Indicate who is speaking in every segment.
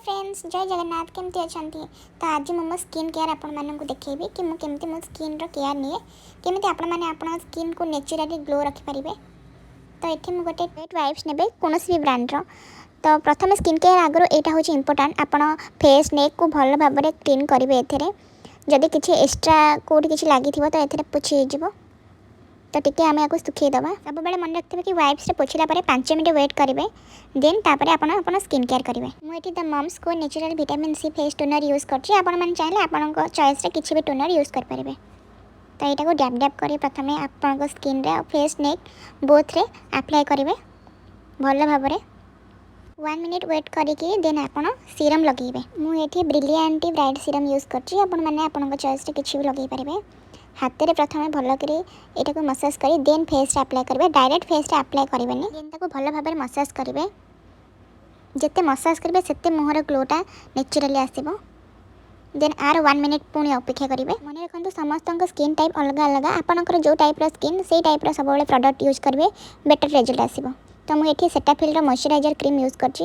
Speaker 1: Friends, ଜୟ ଜଗନ୍ନାଥ। କେମିତି ଅଛନ୍ତି? ତ ଆଜି ମୁଁ ମୋ ସ୍କିନ୍ କେୟାର ଆପଣମାନଙ୍କୁ ଦେଖେଇବି କି ମୁଁ କେମିତି ମୋ ସ୍କିନ୍ର କେୟାର ନିଏ, କେମିତି ଆପଣମାନେ ଆପଣଙ୍କ ସ୍କିନ୍କୁ ନ୍ୟାଚୁରାଲି ଗ୍ଲୋ ରଖିପାରିବେ। ତ ଏଠି ମୁଁ ଗୋଟେ ୱେଟ୍ ୱାଇପ୍ସ ନେବେ, କୌଣସି ବି ବ୍ରାଣ୍ଡର। ତ ପ୍ରଥମେ ସ୍କିନ୍ କେୟାର ଆଗରୁ ଏଇଟା ହେଉଛି ଇମ୍ପୋର୍ଟାଣ୍ଟ, ଆପଣ ଫେସ୍, ନେକ୍କୁ ଭଲ ଭାବରେ କ୍ଲିନ୍ କରିବେ। ଏଥିରେ ଯଦି କିଛି ଏକ୍ସଟ୍ରା କେଉଁଠି କିଛି ଲାଗିଥିବ, ତ ଏଥିରେ ପୋଛି ହେଇଯିବ। ତ ଟିକେ ଆମେ ୟାକୁ ଶୁଖେଇ ଦେବା। ସବୁବେଳେ ମନେ ରଖିଥିବେ କି ୱାଇପ୍ସରେ ପୋଛିଲା ପରେ 5 ମିନିଟ୍ ୱେଟ୍ କରିବେ, ଦେନ୍ ତାପରେ ଆପଣ ଆପଣ ସ୍କିନ୍ କେୟାର କରିବେ। ମୁଁ ଏଠି ଦ ମମ୍ସ କୋ natural vitamin C face toner use କରୁଛି। ଆପଣମାନେ ଚାହିଁଲେ ଆପଣଙ୍କ ଚଏସ୍ରେ କିଛି ବି ଟୋନର୍ ୟୁଜ୍ କରିପାରିବେ। ତ ଏଇଟାକୁ ଡ୍ୟାବ୍ ଡ୍ୟାବ୍ କରି ପ୍ରଥମେ ଆପଣଙ୍କ ସ୍କିନ୍ରେ ଆଉ ଫେସ୍, ନେକ୍ ବୋଥରେ ଆପ୍ଲାଏ କରିବେ ଭଲ ଭାବରେ। ୱାନ୍ ମିନିଟ୍ ୱେଟ୍ କରିକି ଦେନ୍ ଆପଣ ସିରମ୍ ଲଗେଇବେ। ମୁଁ ଏଠି ବ୍ରିଲିଆଣ୍ଟି ବ୍ରାଇଟ୍ ସିରମ୍ ୟୁଜ୍ କରୁଛି। ଆପଣମାନେ ଆପଣଙ୍କ ଚଏସ୍ରେ କିଛି ବି ଲଗେଇ ପାରିବେ। ହାତରେ ପ୍ରଥମେ ଭଲ କରି ଏଇଟାକୁ ମସାଜ କରି ଦେନ୍ ଫେସ୍ରେ ଆପ୍ଲାଏ କରିବେ। ଡାଇରେକ୍ଟ ଫେସ୍ରେ ଆପ୍ଲାଏ କରିବେନି। ଦେନ୍ ତାକୁ ଭଲ ଭାବରେ ମସାଜ କରିବେ। ଯେତେ ମସାଜ କରିବେ, ସେତେ ମୁହଁର ଗ୍ଲୋଟା ନ୍ୟାଚୁରାଲି ଆସିବ। ଦେନ୍ ଆର ୱାନ୍ ମିନିଟ୍ ପୁଣି ଅପେକ୍ଷା କରିବେ। ମନେ ରଖନ୍ତୁ, ସମସ୍ତଙ୍କ ସ୍କିନ୍ ଟାଇପ୍ ଅଲଗା ଅଲଗା। ଆପଣଙ୍କର ଯେଉଁ ଟାଇପ୍ର ସ୍କିନ୍, ସେଇ ଟାଇପ୍ର ସବୁବେଳେ ପ୍ରଡ଼କ୍ଟ ୟୁଜ୍ କରିବେ, ବେଟର୍ ରେଜଲ୍ଟ ଆସିବ। ତ ମୁଁ ଏଠି ସେଟାଫିଲ୍ର ମଇଶ୍ଚରାଇଜର୍ କ୍ରିମ୍ ୟୁଜ୍ କରିଛି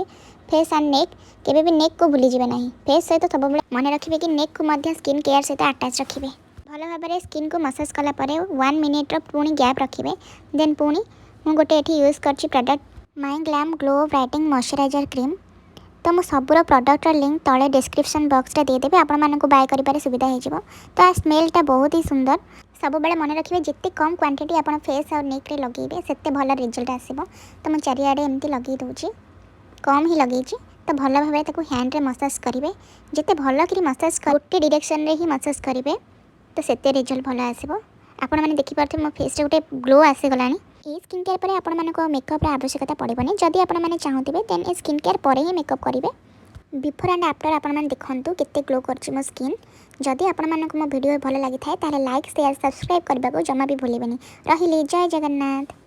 Speaker 1: ଫେସ୍ ଆଣ୍ଡ ନେକ୍। କେବେ ବି ନେକ୍କୁ ଭୁଲିଯିବେ ନାହିଁ। ଫେସ୍ ସହିତ ସବୁବେଳେ ମନେ ରଖିବେ କି ନେକ୍କୁ ମଧ୍ୟ ସ୍କିନ୍ କେୟାର ସହିତ ଆଟାଚ୍ ରଖିବେ। ଭଲ ଭାବରେ ସ୍କିନ୍କୁ ମସାଜ କଲା ପରେ ୱାନ୍ ମିନିଟ୍ର ପୁଣି ଗ୍ୟାପ୍ ରଖିବେ। ଦେନ୍ ପୁଣି ମୁଁ ଗୋଟେ ଏଠି ୟୁଜ୍ କରିଛି ପ୍ରଡ଼କ୍ଟ, ମାଇ ଗ୍ଲାମ୍ ଗ୍ଲୋ ବ୍ରାଇଟିଂ ମଇଶ୍ଚରାଇଜର୍ କ୍ରିମ୍। ତ ମୁଁ ସବୁର ପ୍ରଡ଼କ୍ଟର ଲିଙ୍କ୍ ତଳେ ଡିସ୍କ୍ରିପ୍ସନ୍ ବକ୍ସରେ ଦେଇଦେବି, ଆପଣମାନଙ୍କୁ ବାଏ କରିବାରେ ସୁବିଧା ହେଇଯିବ। ତ ଆ ସ୍ମେଲ୍ଟା ବହୁତ ହି ସୁନ୍ଦର। ସବୁବେଳେ ମନେ ରଖିବେ, ଯେତେ କମ୍ କ୍ୱାଣ୍ଟିଟି ଆପଣ ଫେସ୍ ଆଉ ନେକ୍ରେ ଲଗେଇବେ, ସେତେ ଭଲ ରେଜଲ୍ଟ ଆସିବ। ତ ମୁଁ ଚାରିଆଡ଼େ ଏମିତି ଲଗେଇ ଦେଉଛି, କମ୍ ହିଁ ଲଗେଇଛି। ତ ଭଲ ଭାବରେ ତାକୁ ହ୍ୟାଣ୍ଡରେ ମସାଜ କରିବେ। ଯେତେ ଭଲ କରି ମସାଜ, ଗୋଟେ ଡିରେକ୍ସନରେ ହିଁ ମସାଜ କରିବେ, ତ ସେତେ ରେଜଲ୍ଟ ଭଲ ଆସିବ। ଆପଣମାନେ ଦେଖିପାରୁଥିବେ, ମୋ ଫେସ୍ରେ ଗୋଟେ ଗ୍ଲୋ ଆସିଗଲାଣି। ଏଇ ସ୍କିନ୍ କେୟାର ପରେ ଆପଣମାନଙ୍କୁ ଆଉ ମେକଅପ୍ର ଆବଶ୍ୟକତା ପଡ଼ିବନି। ଯଦି ଆପଣମାନେ ଚାହୁଁଥିବେ, ଦେନ୍ ଏ ସ୍କିନ୍ କେୟାର ପରେ ହିଁ ମେକଅପ୍ କରିବେ। ବିଫୋର୍ ଆଣ୍ଡ ଆଫ୍ଟର ଆପଣମାନେ ଦେଖନ୍ତୁ, କେତେ ଗ୍ଲୋ କରୁଛି ମୋ ସ୍କିନ୍। ଯଦି ଆପଣମାନଙ୍କୁ ମୋ ଭିଡ଼ିଓ ଭଲ ଲାଗିଥାଏ, ତାହେଲେ ଲାଇକ୍, ସେୟାର, ସବସ୍କ୍ରାଇବ୍ କରିବାକୁ ଜମା ବି ଭୁଲିବେନି। ରହିଲି, ଜୟ ଜଗନ୍ନାଥ।